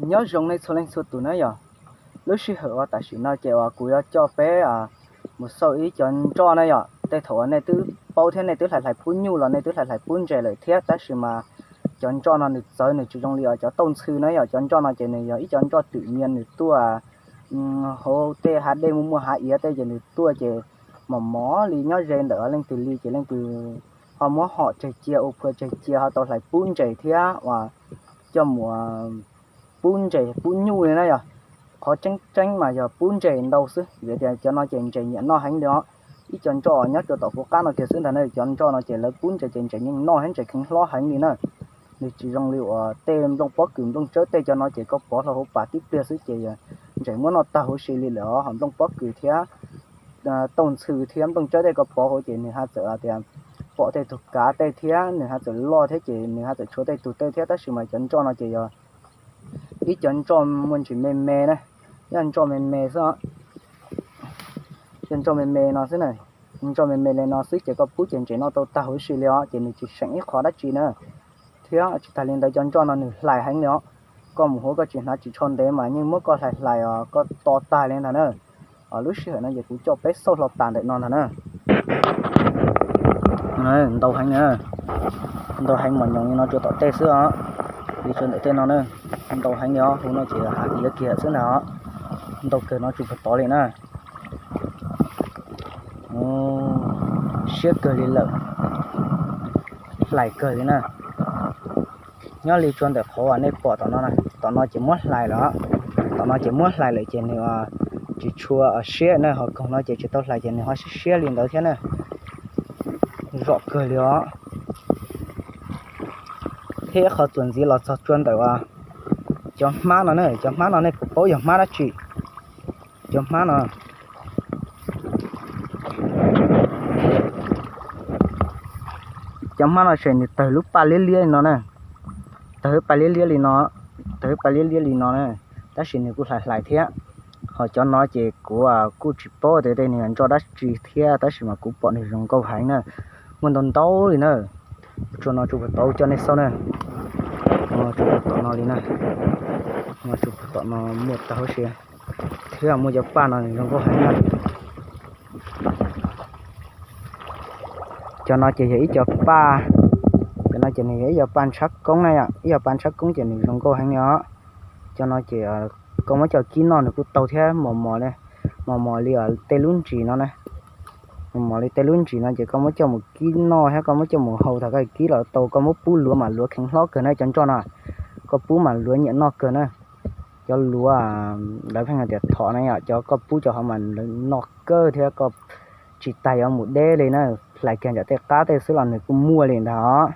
Nyob zoo nej txhua leej txhua tus na yom. Lub sij hawm uas tam sim no ces uas kuv yuav coj peb mus xauj ib cov nroj na yom. Tej thaum uas nej twb paub thiab nej twb hlais hlais pub nyuj los nej twb hlais hlais pub ntses lawm thiab, tab sis mas cov nroj no nws txawv, nws tsis zoo li uas cov tauj ntxhw na yom. Cov nroj no ces nws yog ib cov nroj twm nyias nws tuaj hauv tej hav dej muaj muaj hav iav tej ces nws tuaj ces mos mos li nyob ze ntawm leej twg li ces leej twg ho muab hom tseg cia, ua phua tseg cia, ho tau hlais pub ntses thiab uas coj mus pub ntses pub nyuj li na yom. Qhov tseeb tseeb mas yog pub ntses ntau xwb, vim tias cov no ces ntses nyiam noj heev li os. Ib co nroj nyob rau tom kuv qab no kiag xwb ntag na, cov nroj no ces lawv pub ntses ces ntses yeej noj heev, ntses kheev hlob heev li na. Nws tsis zoo li uas tej nplooj pob kws nplooj tsawb tej, cov no ces koj pov hlo hauv pas tib pliag xwb ces ntses muab noj tag huv si li lawm os. Ho nplooj pob kws thiab tauj ntxhw thiab nplooj tsawb tej koj pov hauv ces nws haj txawm tias pom tej tug kav tej thiab nws haj txawm loj thiab ces nws haj txawm tshuav tej tug tej thiab, tab sis mas cov nroj no ces yog ib cov nroj muaj ntsis me me na, yog nroj me me xwb, yog nroj me me no xwb na. Nroj me me li no xwb ces koj pub ces ntses noj tau tag huv si li os, ces nws tsis seem ib qho dab tsi na. Thiab tsis tas li ntawd cov nroj no nws hlais heev li os, koj mus hauv koj tsis hnav tsis tsho ntev mas yeej muab koj hlais hlais os, koj to tag li ntag na. Lub sij hawm no ces kuv coj peb xauj hlo tas ntawm no ntag na. Ntau heev, ntau heev, mos nyoos li no rau tom tej xwb os, li rau ntawm tej no na. Ntau heev li os, hauv no ces hav iav kiag xwb ntag os. Ntau kawg no tsis pom tod li na. Siab kawg li lawm, hlais kawg li na. Nyob li rau ntawm qhov uas nej pom tom no, tom no ces muab hlais lawm, tom no ces muab hlais lawm ces nws tsis tshua siab na, ho koog no ces tsis tau hlais ces nws ho siab siab li ntawd thiab na. Zom kawg li os. Thiab ib qho txuas ntxiv los txog rau ntawm cov hmab no na, cov hmab no nej puas paub yog hmab dab tsi? Cov hmab no, cov hmab no ces nws tawg lub paj liab liab li no na, tawg lub paj liab liab li no, tawg lub paj liab liab li no na, tab sis nws kuj hlais hlais thiab. Ho cov no ces kuv kuj tsis paub tias tej nws nroj dab tsi thiab, tab sis mas kuv pom nws zoo nkauj heev na, muaj ntau ntau li na. Tsuas no tsuas puag tod coj nej xauj na, tsuas puag tom no li na, tsuas puag tom no muaj tag huv si, thiab muaj cov paj no zoo nkauj heev na. Cov no ces yog ib co paj, cov no ces nws yog ib co paj ntshav koob na yom, ib co paj ntshav koob ces nws zoo nkauj heev li os. Cov no ces koj muab coj kib noj nws kuj tau thiab, mos mos li, mos mos li tej lub ntsis no na. Mos mos li tej lub ntsis no ces koj muab coj mus kib noj thiab koj muab coj mus hau, thaum koj kib los tau koj muab pub luav mas luav kheev hlob kawg na cov nroj no. Koj pub mas luav nyiam noj kawg na. Cov luav lawv pheej hais tias thom na yom, cov koj pub cov hov mas noj kawg thiab koj tsis tas yuav mus deb li na. Hlais kiag ntawm tej qab tej xwb los nws kuj muaj li ntag os.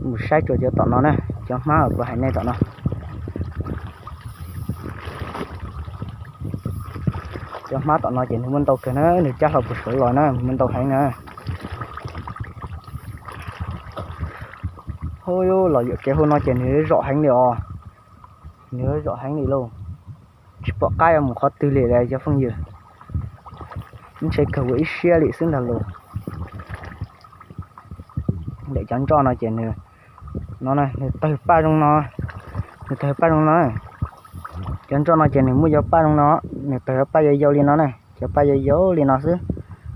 Mus saib tsuas cov tom no na, cov hmab uas kuv hais nej tom no. Cov hmab tom no ces nws muaj ntau kawg na, nws cab hlo puag saud los na, muaj ntau heev na. Hu, los yuam kev hauv no ces nws zom heev li os, nws zom heev li lauj. Tsis pom qab yuav mus qhov twg li lawm cov phooj ywg, ntshe kawg ua ib siab li xwb ntag lauj. Ntawm cov nroj no ces nws, no na, nws tawg paj zoo no, nws tawg paj zoo no. Cov nroj no ces nws muaj cov paj zoo no, nws tawg cov paj yau yau li no na, cov paj yau yau li no xwb.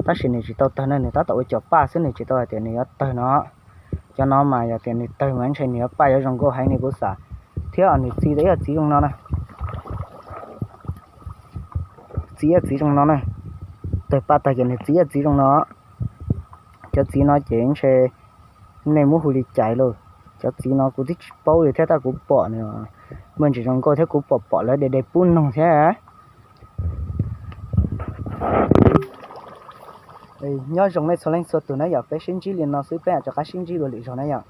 Tab sis nws tsis tau tawg na, nws tab tom ua com paj xwb, nws tsis tau hais tias nws yuav tawg no. Cov no mas yog tias nws tawg mas ntshe nws yuav paj yuav zoo nkauj heev li kuv xav. Thiab nws txiv tau ib co txiv zoo no na, txiv ib co txiv zoo no na, tawg paj tag ces nws txiv ib co txiv zoo no. Cov txiv no ces ntshe nej muab hu li cas lauj? Cov txiv no kuv twb tsis paub li thiab, tab kuv pom nws muaj ntsis zoo nkauj thiab kuv pom pom lawv de de pub noog thiab. Nyob zoo nej txhua leej txhua tus na yom, peb sib ntsib li no xwb, peb mam rov qab sib ntsib dua lwm zaug na yom.